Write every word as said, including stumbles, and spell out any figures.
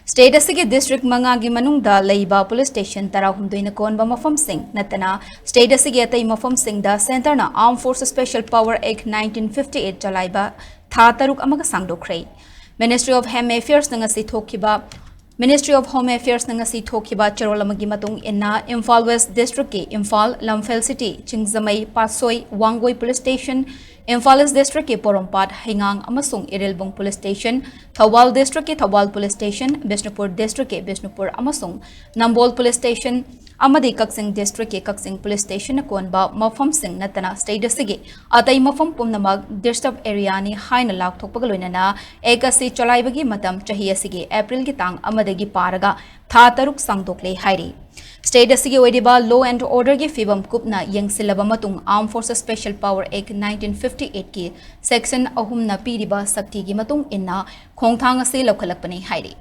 State ꯑꯁꯤꯒꯤ district ꯃꯉꯥꯒꯤ ꯃꯅꯨꯡꯗ ꯂꯩꯕ police station ꯇꯔꯥꯍꯨꯝꯗꯣꯏꯅ ꯀꯣꯟꯕ ꯃꯐꯝꯁꯤꯡ ꯅꯠꯇꯅ state ꯑꯁꯤꯒꯤ ꯑꯇꯩ ꯃꯐꯝꯁꯤꯡꯗ centreꯅ Armed Forces Special Power Act nineteen fifty eight ꯆꯂꯥꯏꯕ ꯊꯥ ꯇꯔꯨꯛ ꯑꯃꯒ ꯁꯥꯡꯗꯣꯛꯈ꯭ꯔꯦ꯫ Ministry of Home Affairsꯅ ꯉꯁꯤ ꯊꯣꯛꯈꯤꯕ Ministry of Home Affairsꯅ ꯉꯁꯤ ꯊꯣꯛꯈꯤꯕ ꯆꯦꯔꯣꯜ ꯑꯃꯒꯤ ꯃꯇꯨꯡ ꯏꯟꯅ, Imphal West districtꯀꯤ Imphal, Lamphel City, Singjamei, Patsoi, Wangoi Police Station, Imphal East districtꯀꯤ Porompat, Heingang ꯑꯃꯁꯨꯡ Irilbung Police Station, Thoubal districtꯀꯤ Thoubal Police Station, Bishnupur districtꯀꯤ Bishnupur ꯑꯃꯁꯨꯡ Nambol Police Station ꯑꯃꯗꯤ Kakching districtꯀꯤ Kakching Police Stationꯅ ꯀꯣꯟꯕ ꯃꯐꯝꯁꯤꯡ ꯅꯠꯇꯅ state ꯑꯁꯤꯒꯤ ꯑꯇꯩ ꯃꯐꯝ ꯄꯨꯝꯅꯃꯛ disturb areaꯅꯤ ꯍꯥꯏꯅ ꯂꯥꯎꯊꯣꯛꯄꯒ ꯂꯣꯏꯅꯅ Act ꯑꯁꯤ ꯆꯂꯥꯏꯕꯒꯤ ꯃꯇꯝ ꯆꯍꯤ ꯑꯁꯤꯒꯤ Aprilꯒꯤ ꯇꯥꯡ ꯑꯃꯗꯒꯤ ꯄꯥꯔꯒ ꯊꯥ ꯇꯔꯨꯛ ꯁꯥꯡꯗꯣꯛꯂꯦ ꯍꯥꯏꯔꯤ꯫ State ꯑꯁꯤꯒꯤ ꯑꯣꯏꯔꯤꯕ law and orderꯒꯤ ꯐꯤꯕꯝ ꯀꯨꯞꯅ ꯌꯦꯡꯁꯤꯜꯂꯕ ꯃꯇꯨꯡ Armed Forces Special Power Act nineteen fifty eightꯀꯤ section ꯑꯍꯨꯝꯅ ꯄꯤꯔꯤꯕ ꯁꯛꯇꯤꯒꯤ ꯃꯇꯨꯡ ꯏꯟꯅ ꯈꯣꯡꯊꯥꯡ ꯑꯁꯤ ꯂꯧꯈꯠꯂꯛꯄꯅꯤ ꯍꯥꯏꯔꯤ꯫